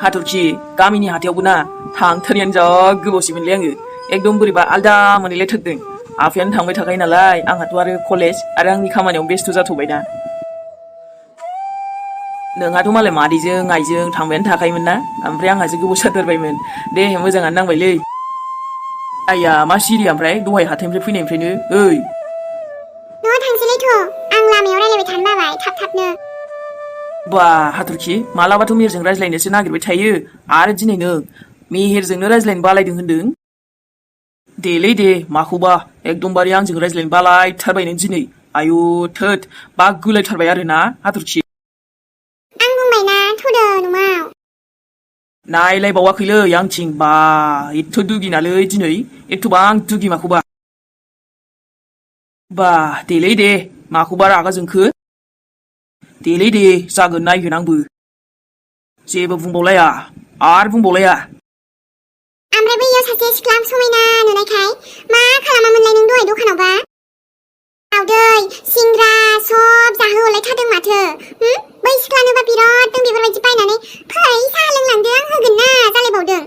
हाथरखि गामिनि हाथायावबो ना थांथारनायानो जा गोबावसैमोनलै आङो एकदम बोरैबा आलदा मोनैलाय थारदों आफायानो थांबाय थाखायो नालाय आंहाथ' आरो कलेज आरो आंनि खामानियाव बेस्थ' जाथ'बायना नोंहाथ' मालाय मादैजों आइजों थांबायानो थाखायोमोन ना ओमफ्राय आंहासो गोबाव जाथारबायमोन दे मोजाङानो नांबायलै आइया मा सिरि ओमफ्राय दहाय हाथायनिफ्राय फैनायनिफ्रायनो ओइ न'आव थांसैलैथ' आं लामायाव रायलायबाय थानो बाबाय थाब-थाबनो बा हाथरखि मालाबाथ' मेहेरजों रायज्लायनोसो नागिरबाय थायो आरो दिनै नों मेहेरजोंनो रायज्लायनो बालायदों होनदों देलै दे माखौबा एकदमबारे आंजों रायज्लायनो बालायथारबाय नों दिनै आयु थोद बागुलायथारबाय आरो ना हाथरखि आं बुंबायना थ'दो न'आव नायलायबावाखैलै आंथिं बा एथ' दुगिनालै दिनै एथ'बां दुगि माखौबा बा देलै दे माखौबा रागा जोंखो देलै दे जागोन नायगोन आंबो जेबो बुंबावलाया आरो बुंबावलाया ओमफ्राय बैयाव सासे सिख्ला समायना नुनायखाय मा खालामामोनलाय नों दहाय दखानावबा दावदै सिंग्रा सब जाहोहरलायथारदों माथो बै सिख्लानोबा बिराद नों बेफोरबायदि बायनानै फै साहा लोंलांदो आं होगोन ना जालायबावदों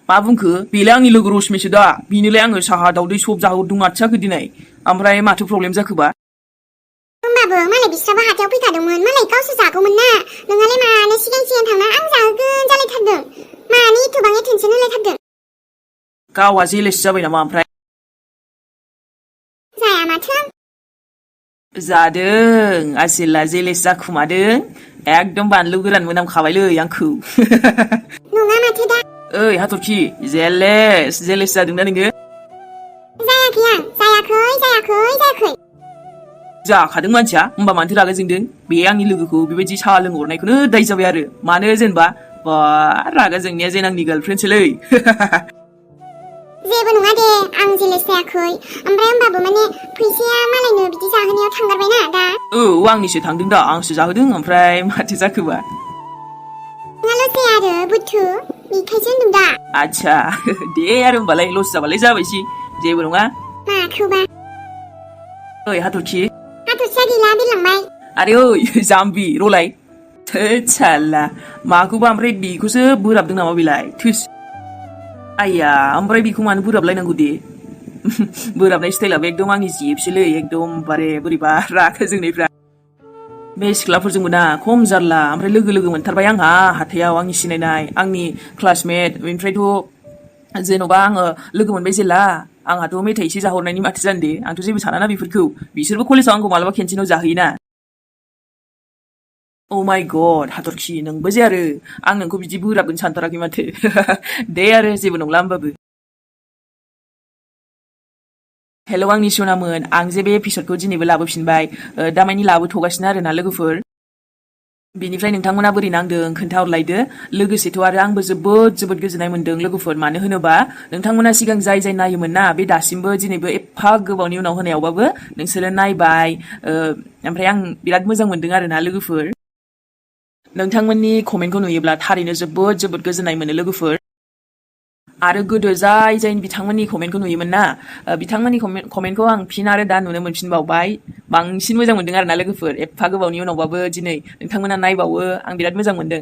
मा बुंखो बेलाय आंनि लोगो रश्मिसो दा बिनोलाय आङो साहा दावदै सब जाहोहरदों माथियाखो दिनै ओमफ्राय माथो प्रब्लेम जाखोबा होमबाबो मालाय बिस्राबो हाथायाव फैखादोंमोन मालाय गावसो जागौमोन ना नोंहालाय मानो सिगां थांना आं जाहोगोन जालायथारदों मानो एथ'बां एटेनसन होलायथारदों गावहा जेलेस जाबाय नामा ओमफ्राय जाया माथो जादों आसोला जेलेस जाखुमादों एकदम बानलु गोरान मोनामखाबायलै आंखौ नङा माथो दा ओइ हाथरखि जेलेस जादोंना नोङो जायाखै आं जायाखै जाखादों मानसिया होमबा मानोथो रागा जोंदों बे आंनि लोगोखौ बेबायदि साहा लोंहरनायखौनो दाय जाबाय आरो मानो जेनेबा बा रागा जोंनाया जेन आंनि गार्लफ्रेन्डसोलै जेबो नङा दे आं जेलेस जायाखै ओमफ्राय होमबाबो माने फैसाया मालायनो बिदि जाहोनायाव थांगारबायना दा औ आंनिसो थांदों दा आंसो जाहोदों ओमफ्राय माथो जाखोबा नङाल'सै आरो बुथु बेखायसो होनदों दा आच्छा दे आरो होमबालाय लस जाबालाय जाबायसै जेबो नङा माखौबा ओइ हाथरखि हाथरखिया गैला बिरलांबाय आरे ओइ जाम्बि रलाय थोद साला माखौबा ओमफ्राय बेखौसो बोराबदों नामा बेलाय थोस आइया ओमफ्राय बेखौ मानो बोराबलायनांगौ दे बोराबनाय स्टाइलाबो एकदम आंनि जिबसोलै एकदम बारे बोरैबा रागा जोंनायफ्रा बे सिख्लाफोरजोंबो ना खम जारला ओमफ्राय लोगो मोनथारबाय आंहा हाथायाव आंनि सिनायनाय आंनि क्लासमेट बेनिफ्रायथ' जेन'बा आङो लोगो मोनबाय जेला आंहाथ' मेथाइ एसे जाहरनायनि माथो जानो दे आंथ' जेबो सानाना बेफोरखौ बिसोरबो कलेजाव आंखौ मालाबा केन्टिनाव जाहैयोना अ माय गड हाथरखि नोंबो जे आरो आं नोंखौ बिदि बोराबगोन सानथाराखै माथो दे आरो जेबो नंला होमबाबो हेल' आंनि सनामोन आं जे बे एपिसडखौ दिनैबो लाबोफिनबाय दामानि लाबोथ'गासिनो आरोना लोगोफोर बेनिफ्राय नोंथांमोना बोरै नांदों खोन्थाहरलायदो लोगोसेथ' आरो आंबो जोबोद गोजोननाय मोन्दों लोगोफोर मानो होनोबा नोंथांमोना सिगां जाय नायोमोन ना बे दासिमबो दिनैबो एफा गोबावनि उनाव होनायावबाबो नोंसोरो नायबाय ओमफ्राय आं बिराद मोजां मोन्दों आरोना लोगोफोर नोंथांमोननि कमेन्टखौ नुयोब्ला थारैनो जोबोद गोजोननाय मोनो लोगोफोर आरो गोदो जाय बिथांमोननि कमेन्टखौ नुयोमोन ना बिथांमोननि कमेन्टखौ आं फिन आरो दा नुनो मोनफिनबावबाय बांसिन मोजां मोन्दों आरोना लोगोफोर एफा गोबावनि उनावबाबो दिनै नोंथांमोना नायबावो आं बिराद मोजां मोन्दों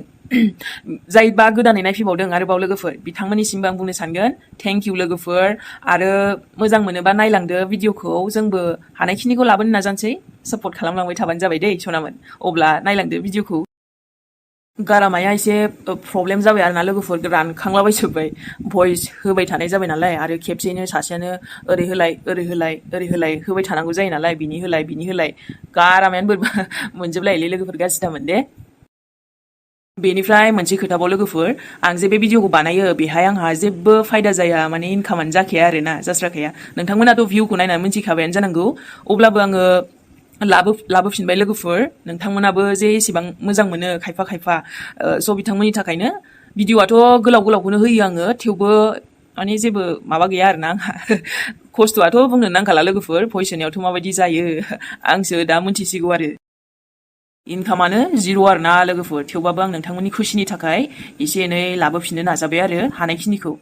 जायबा गोदानै नायफैबावदों आरोबाव लोगोफोर बिथांमोननिसिमबो आं बुंनो सानगोन थेंक इउ लोगोफोर आरो मोजां मोनोबा नायलांदो भिडिअखौ जोंबो हानायखिनिखौ लाबोनो नाजानोसै सापर्ट खालामलांबाय थाबानो जाबाय दै सनामोन अब्ला नायलांदो भिडिअखौ गारामाया एसे प्रब्लेम जाबाय आरोना लोगोफोर रानखांलाबायजोब्बाय भइस होबाय थानाय जाबाय नालाय आरो खेबसेयैनो सासेयानो ओरै होलाय होबाय थानांगौ जायो नालाय बिनि होलाय गारामायानो बोरैबा मोनजोबलायोलै लोगोफोर गाज्रि दामोन दे बेनिफ्राय मोनसे खोथाबाव लोगोफोर आं जे बे भिडिअखौ बानायो बेहाय आंहा जेबो फायदा जाया माने इनकामानो जाखाया आरोना जास्राखाया नोंथांमोनाथ' भिउखौ नायनानै मिथिखाबायानो जानांगौ अब्लाबो आङो लाबोफिनबाय लोगोफोर नोंथांमोनाबो जे एसेबां मोजां मोनो खायफा स' बिथांमोननि थाखायनो भिडिअआथ' गोलावखौनो होयो आङो थेवबो माने जेबो माबा गैया आरोना आंहा खस्थ'आथ' बुंनो नांखाला लोगोफोर भइस होनायावथ' माबायदि जायो आंसो दा मोनथिसिगौ आरो इनकामानो जिर' आरोना लोगोफोर थेवबाबो आं नोंथांमोननि खुसिनि थाखाय एसे एनै लाबोफिननो नाजाबाय आरो हानायखिनिखौ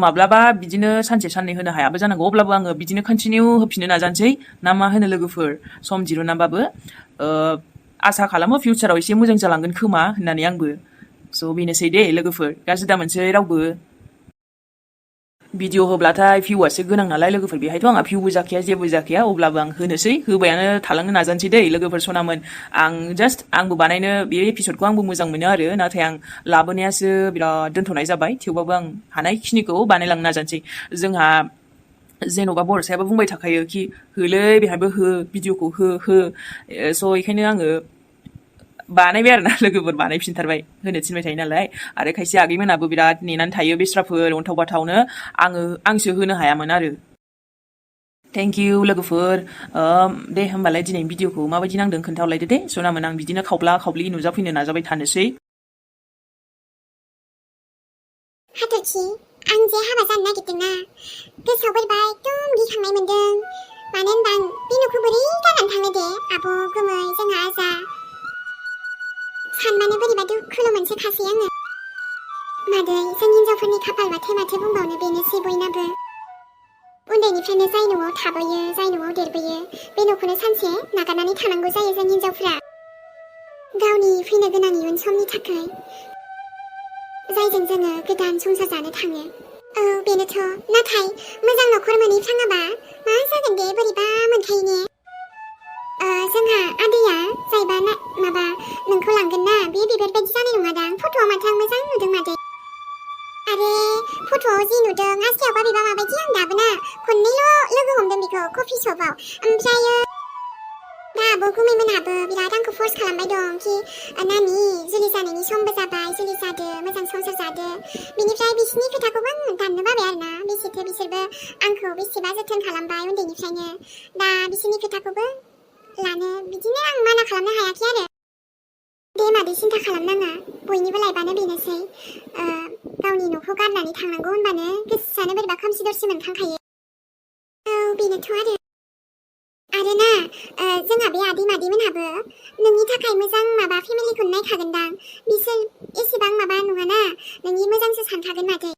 माब्लाबा बिदिनो सानसे साननै होनो हायाबो जानांगौ अब्लाबो आङो बिदिनो कन्टिनिउ होफिननो नाजानोसै ना मा होनो लोगोफोर सम दिरुनाबाबो आसा खालामो फिउचाराव एसे मोजां जालांगोन खोमा होननानै आंबो स' बेनोसै दे लोगोफोर गाज्रि दामोनसै रावबो भिडिअ होब्लाथाय भिउआसो गोनां नालाय लोगोफोर बेहायथ' आंहा भिउबो जाखाया जेबो जाखाया अब्लाबो आं होनोसै होबायानो थालांनो नाजानोसै दै लोगोफोर सनामोन आं जास्ट आंबो बानायनो बे एपिसडखौ आंबो मोजां मोनो आरो नाथाय आं लाबोनायासो बिराद दोनथ'नाय जाबाय थेवबाबो आं हानायखिनिखौ बानायलांनो नाजानोसै जोंहा जेन'बा बर'सायाबो बुंबाय थाखायो कि होलै बेहायबो हो भिडिअखौ हो स' बेखायनो आङो बानायबाय आरो ना लोगोफोर बानायफिनथारबाय होनो थिनबाय थायो नालाय आरो खायसे आगैमोनाबो बिराद नेनानै थायो बेस्राफोर अन्थाव बाथावनो आंसो होनो हायामोन आरो थेंक इउ लोगोफोर दे होमबालाय दिनै भिडिअखौ माबायदि नांदों खोन्थाहरलायदो दे सनामोन आं बिदिनो खावब्ला खावब्लि नुजाफैनो नाजाबाय थानोसै हाथरखि आं जे हाबा जानो नागिरदोंना गोसोआव बोरैबा एकदम गिखांनाय मोनदों मानो होनबा आं बे न'खौ बोरै गारनानै थांनो दे आब' गोमै जोंहा आजा सानबानो बोरैबा दुखुल' मोनसोखासै आङो मादै जों हिनजावफोरनि खाफाल माथो बुंबावनो बेनोसै बयनाबो उन्दैनिफ्रायनो जाय न'आव थाबोयो जाय न'आव देरबोयो बे न'खौनो सानसे नागारनानै थानांगौ जायो जों हिनजावफ्रा गावनि फैनो गोनां इयुन समनि थाखाय जायजों जोङो गोदान संसार जानो थाङो औ बेनोथ' नाथाय मोजां न'खर मोनहैफ्राङाबा मा जागोन दे बोरैबा मोनखायो ने जोंहा आदैया जायबा माबा नोंखौ लांगोन ना बेफोरबायदि जानाय नङादां फट'आव माथो आं मोजां नुदों मादै आरे फट'आव जि नुदों आसियाव बोरैबा माबायदि आं दाबो ना खननैल' लोगो हमदों बेखौ कफि शपआव ओमफ्रायो दा आब' गुमैमोनहाबो बिराद आंखौ फर्स खालामबाय दं कि नानि जुलि जानायनि समबो जाबाय जुलि जादो मोजां संसार जादो बिनिफ्राय बिसिनि खोथाखौबो आं दाननो बाबाय आरोना बेसेथो बिसोरबो आंखौ बेसेबा जोथोन खालामबाय उन्दैनिफ्रायनो दा बिसिनि खोथाखौबो लानो बिदिनो आं माना खालामनो हायाखै आरो दे मादै सिन्था खालामनाङा बयनिबो लाइफआनो बेनोसै गावनि न'खौ गारनानै थांनांगौ होनबानो गोसोआनो बोरैबा खोमसि दरसि मोनखांखायो औ बेनोथ' आरो ना जोंहा बे आदै मादैमोनहाबो नोंनि थाखाय मोजां माबा फेमिलिखौनो नायखागोनदां बिसोर एसेबां माबा नङाना नोंनि मोजांसो सानखागोन मादै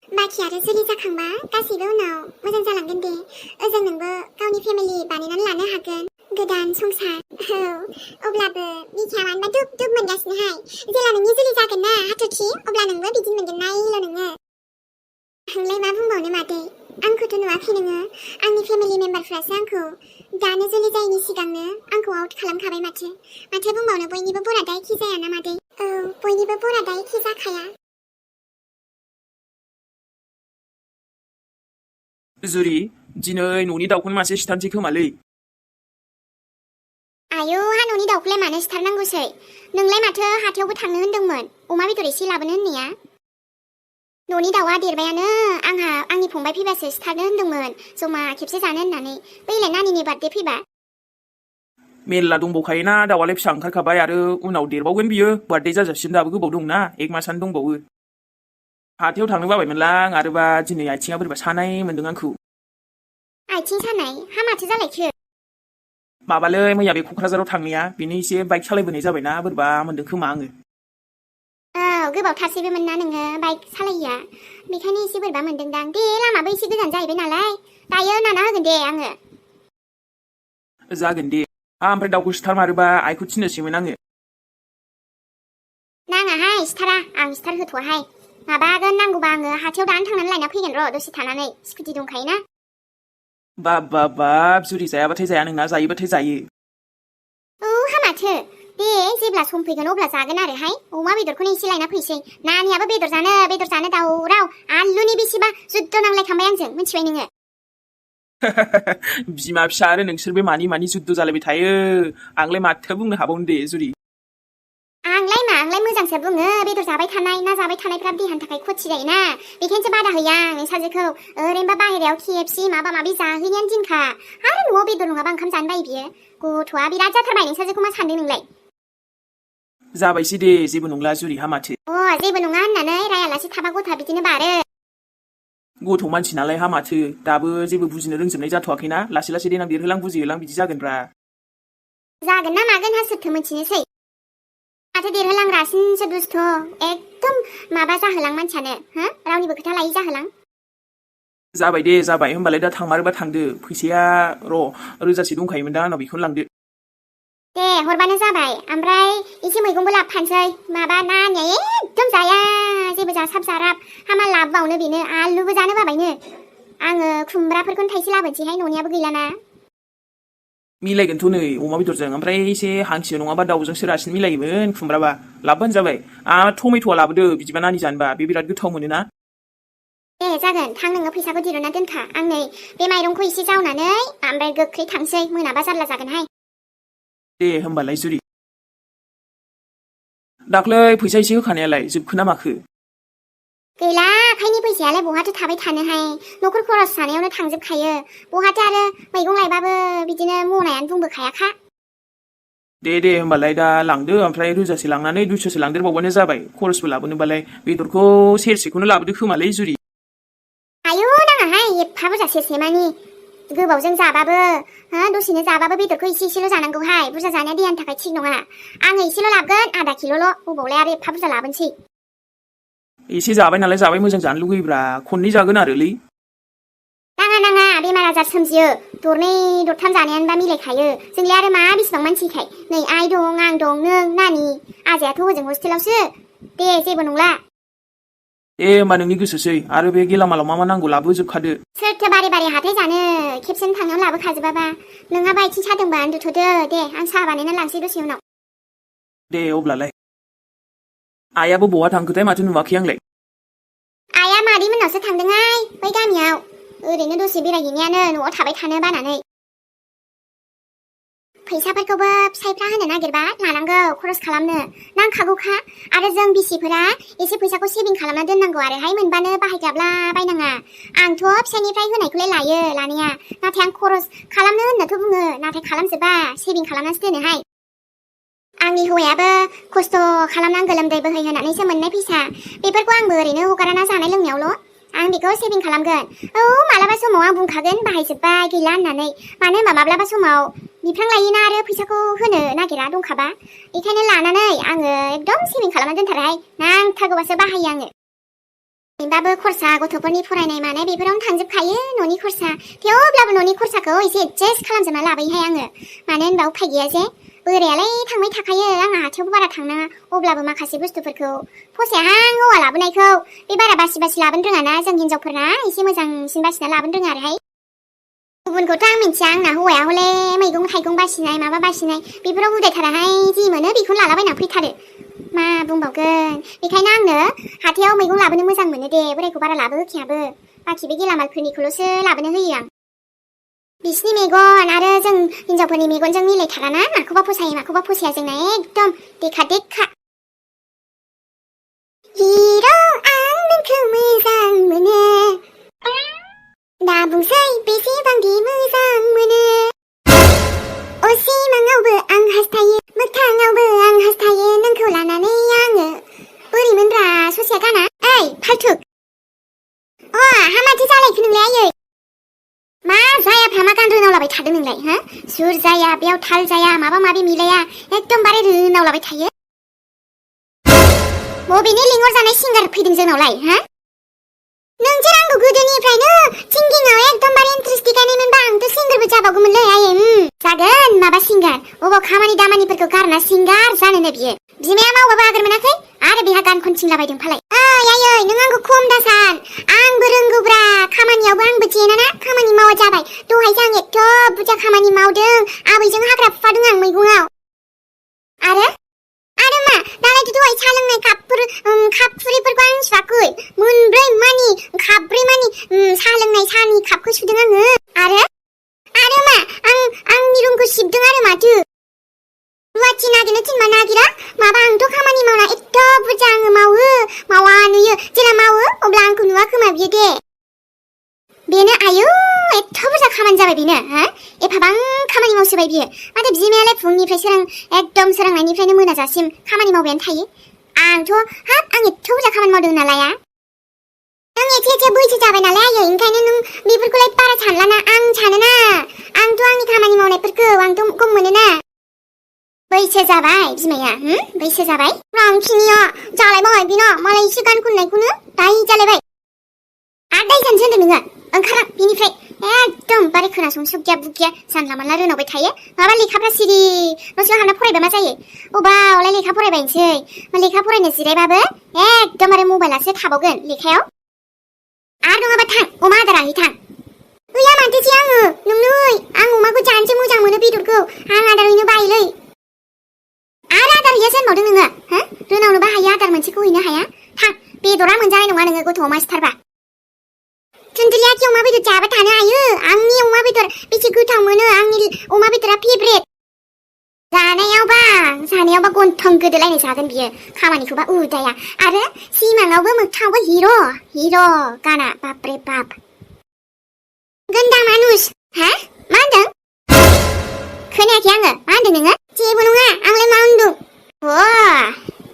बाखि आरो जुलि जाखांबा गासैबो उनाव मोजां जालांगोन दे ओजों नोंबो गावनि फेमिलि बानायनानै लानो हागोन गोदान संसार औ अब्लाबो बिखाया मानोबा दुब दुब मोनगासिनोहाय जेला नोंनि जुलि जागोन ना हाथरखि अब्ला नोंबो बिदिनो मोनगोन नायल' नोङो आंलाय मा बुंबावनो मादै आंखौथ' नुवाखै नोङो आंनि फेमिलि मेम्बारफ्रासो आंखौ दानो जुलि जायैनि सिगांनो आंखौ आउट खालामखाबाय माथो बुंबावनो बयनिबो बरादा एखे जायाना मादै औ बयनिबो बरादा एखे जाखाया जुरि दिनै न'नि दाउखौनो मासे सिथारनोसै खोमालै आयौ हा न'नि दाउखौलाय मानो सिथारनांगौसै नोंलाय माथो हाथायावबो थांनो होनदोंमोन अमा बेदर एसे लाबोनो होननाया न'नि दाउआ देरबायानो आंहा आंनि फंबाय फैबासो सिथारनो होनदोंमोन जमा खेबसे जानो होननानै बैलाय नानिनि बार्थडे फैबा मेरला दंबावखायोना दाउआलाय फिसा ओंखारखाबाय आरो उनाव देरबावगोन बियो बार्थडे जाजासिम दाबो गोबाव दंना 1 मासानो दंबावो हाथायाव थांनो बाबायमोनलां आरोबा दिनै आथिङा बोरैबा सानाय मोन्दों आंखौ आथिं सानाय हा माथो जालायखो माबालै मैया बे क'क्राझाराव थांनाया बेनो एसे बाइक सालायबोनाय जाबायना बोरैबा मोन्दों खोमा आङो औ गोबावथारसैबोमोन ना नोङो बाइक सालायैया बेखायनो एसे बोरैबा मोन्दोंदां दे लामाबो एसे गोजान जाहैबाय नालाय दायो नाना होगोन दे आङो जागोन दे ओमफ्राय दाउखौ सिथारमारोबा आइखौ थिननोसैमोन आङो नाङाहाय सिथारा आं सिथार होथ'वाहाय माबागोन नांगौबा आङो हाथायाव दानो थांनानै लायना फैगोन र' दसे थानानै स्कुटि दंखायोना बाब जुरि जायाबाथाय जाया नोंना जायोबाथाय जायो औ हामाथो दे जेब्ला सम फैगोन अब्ला जागोन आरोहाय अमा बेदरखौनो एसे लायना फैसै नानियाबो बेदर जानो दावराव आलुनि बेसेबा जुद्ध नांलायखांबाय आंजों मिथिबाय नोङो बिमा फिसा आरो नोंसोर बे मानि जुद्ध जालायबाय थायो आंलाय माथो बुंनो हाबावनो दे जुरि आंलाय मोजांसो बुङो बेदर जाबाय थानाय ना जाबाय थानायफ्रा देहानि थाखाय खथि जायोना बेखायनोसो बादा होया आं नोंसाजोखौ ओरैनोबा बाहेरायाव KFC माबा माबि जाहैनायानो दिनखा आरो न'आव बेदर नङाबा ओंखाम जानो बायो बियो गथ'आ बिराद जाथारबाय नोंसाजोखौ मा सानदों नोंलाय जाबायसै दे जेबो नंला जुरि हा माथो जेबो नङा होननानै रायालासे थाबा गथ'आ बिदिनो बारो गथ' मानसि नालाय हा माथो दाबो जेबो बुजिनो रोंजोबनाय जाथ'वाखैना लासै देनां देरहोलां बुजिहोलां बिदि जागोनब्रा जागोन ना मागोन हा सोरथो मिथिनोसै माथो देरहोलां रासिनसो दुस्थ' एकदम माबा जाहोलां मानसियानो रावनिबो खोथा लायै जाहोलां जाबाय दे जाबाय होमबालाय दा थांमारोबा थांदो फैसाया र' 1000 दंखायोमोन दा आंनाव बेखौनो लांदो दे हरबानो जाबाय ओमफ्राय एसे मैगंबो लाबोफानोसै माबा नानिया एकदम जाया जेबो जासाब जाराब हामा लाबोबावनो बेनो आलुबो जानो बाबायनो आङो खुमब्राफोरखौनो थाइसे लाबोनोसैहाय न'नियाबो गैलाना मिलायगोनथ' नै अमा बेदरजों ओमफ्राय एसे हांसो नङाबा दाउजोंसो रासिन मिलायोमोन खुमब्राबा लाबोबानो जाबाय टमेट'आ लाबोदो बिदिबा नानि जानोबा बे बिराद गोथाव मोनोना दे जागोन थां नोङो फैसाखौ दिरुनना दोनखा आं नै बे माइरंखौ एसे जावनानै ओमफ्राय गोख्रै थांसै मोनाबा जारला जागोनहाय दे होमबालाय जुरि दाख्लै फैसा एसे होखानायालाय जोबखो ना माखो गैला आखाइनि फैसायालाय बहाथो थाबाय थानोहाय न'खर खरस जानायावनो थांजोबखायो बहाथो आरो मैगं लायबाबो बिदिनो मनायानो बुंबोखायाखा दे होमबालाय दा लांदो ओमफ्राय रोजासे लांनानै 200सो लांदेरबावबानो जाबाय खरसबो लाबोनोबालाय बेदरखौ सेरसेखौनो लाबोदो खोमालै जुरि आयौ नाङाहाय एफा बुरजा सेरसे मानि गोबावजों जाबाबो दसेनो जाबाबो बेदरखौ एसेल' जानांगौहाय बुरजा जानाया देहानि थाखाय थिग नङा आङो एसेल' लाबोगोन आधा किल'ल' बबावलाय आरो एफा बुरजा लाबोनोसै एसे जाबाय नालाय जाबाय मोजां जानो लुगैब्रा खननै जागोन आरोलै नाङा बेमार आजार सोमजियो दरनै दरथाम जानायानोबा मिलायखायो जोंलाय आरो मा बेसेबां मानसिखाय नै आइ दं आं दं नों नानि आजायाथ' हजों हस्टेलावसो दे जेबो नंला दे होमबा नोंनि गोसोसै आरो बे गेलामालाव मा नांगौ लाबोजोबखादो सोरथो बारे हाथाय जानो खेबसेनो थांनायाव लाबोखाजोबाबा नोंहाबा आथिं सादोंबा उन्दुथ'दो दे आं साहा बानायना लांसै दसे उनाव दे अब्लालाय आइयाबो बहा थांखोथाय माथो नुवाखै आंलाय आइया मादै मोननावसो थांदोंहाय बै गामियाव ओरैनो दसे बेरायहैनायानो न'आव थाबाय थानो बानानै फैसाफोरखौबो फिसायफ्रा होनो नागिरबा लानांगौ खरस खालामनो नांखागौखा आरो जों बिसिफोरा एसे फैसाखौ सेभिं खालामना दोननांगौ आरोहाय मोनबानो बाहायगाबला बायनाङा आंथ' फिसायनिफ्राय होनायखौलाय लायो लानाया नाथाय आं खरस खालामनो होननाथ' बुङो नाथाय खालामजोबा सेभिं खालामनासो दोनोहाय आंनि हौवायाबो खस्थ' खालामनानै गोलोमदै बोहैहोनानैसो मोननाय फैसा बेफोरखौ आंबो ओरैनो हगाराना जानाय लोंनायावल' आं बेखौ सेभिं खालामगोन औ मालाबा समाव आं बुंखागोन बाहायजोब्बाय गैला होननानै मानो होनबा माब्लाबा समाव बिफां लायोना आरो फैसाखौ होनो नागिरा दंखाबा बेखायनो लानानै आङो एकदम सेभिं खालामना दोनथारोहाय नांथारगौबासो बाहायो आङो ओरैनोबाबो खरसा गथ'फोरनि फरायनाय मानाय बेफोरावनो थांजोबखायो न'नि खरसा थेवब्लाबो न'नि खरसाखौ एसे एडजास्ट खालामजोबना लाबोयोहाय आङो मानो होनबा उफाय गैया जे बोरायालाय थांबाय थाखायो आंहा हाथायावबो बारा थांनाङा अब्लाबो माखासे बुस्थुफोरखौ फसायाहां हौवा लाबोनायखौ बे बारा बासि लाबोनो रोङाना जों हिनजावफोरना एसे मोजांसिन बासिना लाबोनो रोङा आरोहाय गुबुनखौथ' आं मिथिया आंना हौवाया हले मैगं थाइगं बासिनाय माबा बासिनाय बेफोराव उदायथाराहाय जि मोनो बेखौनो लालाबायना फैथारो मा बुंबावगोन बेखायनो आंनो हाथायाव मैगं लाबोनो मोजां मोनो दे बोरायखौ बारा लाबोहोखायाबो बाखि बे गेलामालफोरनिखौल'सो लाबोनो होयो आं बिसिनि मेगन आरो जों हिनजावफोरनि मेगनजों मिलायथाराना माखौबा फसायो माखौबा फसाया जोंना एकदम देखा हिर' आं नोंखौ मोजां मोनो दा बुंसै बेसेबांदि मोजां मोनो असिमाङावबो आं हास्थायो मोगथाङावबो आं हास्थायो नोंखौ लानानै आङो बोरैमोनब्रा ससेया गाना ओइ फाल्थुक हामाथो जालायखो नोंलाय आयै मा जायाफ्रा मा गान रोनावलाबाय थादों नोंलाय सुर जाया बेयाव थाल जाया माबा माबि मिलाया एकदमबारे रोनावलाबाय थायो बबेनि लिंहर जानाय सिंगार फैदों जोंनावलाय नोंजों आंखौ गोदोनिफ्रायनो सिंगिंआव एकदमबारे इन्ट्रेस्ट देखायनायमोनबा आंथ' सिंगारबो जाबावगौमोनलै आयै जागोन माबा सिंगार अबाव खामानि दामानिफोरखौ गारना सिंगार जानोनो बियो बिमाया मावबाबो आगोर मोनाखै आरो बेहा गान खनथिंलाबायदों फालाय आयै नों आंखौ खम दासान आंबो रोंगौब्रा खामानियावबो आंबो जेनाना खामानि मावा जाबाय दहायसो आं एथ' बुरजा खामानि मावदों आबैजों हाग्रा फुफादों आं मैगङाव आरो मा दालायथ' दहाय साहा लोंनाय खापफुरिफोरखौ आं सुवाखै मोनब्रै मानि खापब्रै मानि साहा लोंनाय साहानि खापखौ सुदों आङो आरो मा आंनि रुमखौ सिबदों आरो माथो रुवाथि नागिरनो थिनबा नागिरा माबा आंथ' खामानि मावना एथ' बुरजा आङो मावा नुयो जेला मावो अब्ला आंखौ नुवा खोमा बियो दे बेनो आयौ एथ' बुरजा खामानि जाबाय बेनो एफाबां खामानि मावसोबाय बियो माथो बिमायालाय फुंनिफ्राय एकदम सोरांनायनिफ्रायनो मोनाजासिम खामानि मावबायानो थायो आंथ' हाब आं एथ' बुरजा खामानि मावदों होनना लाया नों एसे बैसो जाबाय नालाय आयै ओंखायनो नों बेफोरखौलाय बारा सानलाना आं सानोना आंथ' आंनि खामानि मावनायफोरखौ आंथ' गम मोनोना बैसो जाबाय बिमाया बैसो जाबाय रांखिनिया जालायबाय बेना मालाय एसे गान खननायखौनो दाय जालायबाय आरो दै जानोसो होनदों नोङो ओंखारलां बिनिफ्राय एकदमबारे खोनासंसुगिया बुगिया जानला मानला रोनावबाय थायो माबा लेखाफ्रा सिरि न' सिङाव हाबना फरायबा मा जायो अबावलाय लेखा फरायबायनोसै मा लेखा फरायनो जिरायबाबो एकदमबारे मबाइलासो थाबावगोन लेखायाव आरो नङाबा थां अमा आदार हैथां गैया माथोसै आङो नोंनै आं अमाखौ जानोसो मोजां मोनो बेदरखौ आं आदार हैनो बायोलै आरो आदार हैयासो होनबावदों नोङो हो रोनावनोबा हायो आदार मोनसेखौ हैनो हाया थां बेदरा मोनजानाय नङा नोङो गथ' अमा सिथारबा थुनथुलियाखि अमा बेदर जाबा थानो हायो आंनि अमा बेदर बेसे गोथाव मोनो आंनि अमा बेदरा फेभरेट जानायावबा गन्थं गोदोलायनाय जागोन बियो खामानिखौबा उदाया आरो सिमाङावबो मोगथाङावबो हिर' गाना बापरे बाप गोन्दा मानुस हा मा होनदों खोनायाखै आङो मा होनदों नोङो जेबो नङा आंलाय मा होनदों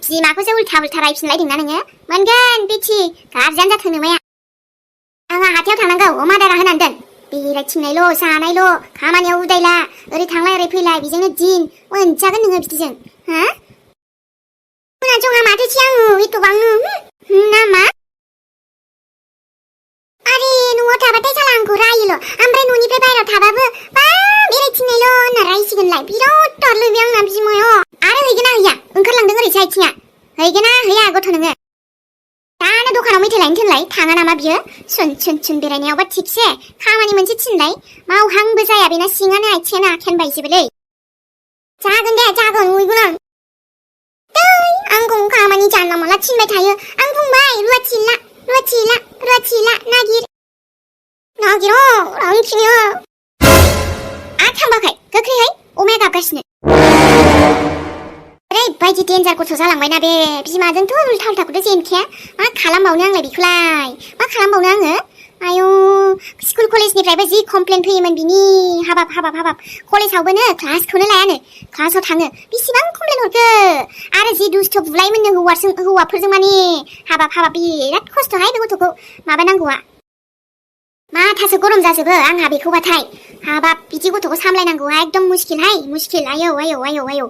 बिमाखौसो उल्था रायफिनलायदोंना नोङो मोनगोन बिथि गारजानो जाथों नोमाया आंहा हाथायाव थांनांगौ अमा आदारा होनानै दोन बेरायथिंनायल' जानायल' खामानियाव उदायला ओरै थांलाय ओरै फैलाय बेजोंनो दिन मोनजागोन नोङो बिदिजों हा जोंहा माथोसै आङो एथ'बांनो ना मा आरे न'आव थाबाथाय साला आंखौ रायोल' ओमफ्राय न'निफ्राय बाहेरायाव थाबाबो बा बेरायथिंनायल' होनना रायसिगोनलाय बिराद दारलै आंना बिमाया आरो हैगोना हैया ओंखारलांदों ओरैसो आथिङा हैगोना हैया गथ' नोङो दानो दखानाव मेथाइ लायनो थोनलाय थाङा नामा बियो सुन बेरायनायावबा थिगसे खामानि मोनसे थिनलाय मावहांबो जाया बेना सिङानो आथिङानो आखायानो बायजोबोलै जागोन दे जागोन हैगोन आं आंखौ खामानि जानला मानला थिनबाय थायो आं बुंबाय रुवाथि ला नागिर आं थिनो आरो थांबाखै गोख्रैहाय अमाया गाबगासिनो ओरैबायदि डेन्जार गथ' जालांबायना बे बिमाजोंथ' उल्था उल्थाखौथ' जेनखाया मा खालामबावनो आंलाय बेखौलाय मा खालामबावनो आङो आयौ स्कुल कलेजनिफ्रायबो जि कमप्लेन फैयोमोन बिनि हाबाब कलेजावबो क्लासखौनो लायानो क्लासाव थाङो बेसेबां कमप्लेन हरखो आरो जि दुस्थ' बुलायोमोननो हौवाफोरजों माने हाबाब बिराद खस्थ'हाय बे गथ'खौ माबानांगौआ माथासो गरम जाजोबो आंहा बेखौबाथाय हाबाब बिदि गथ'खौ सामलायनांगौआ एकदम मुस्किल आयौ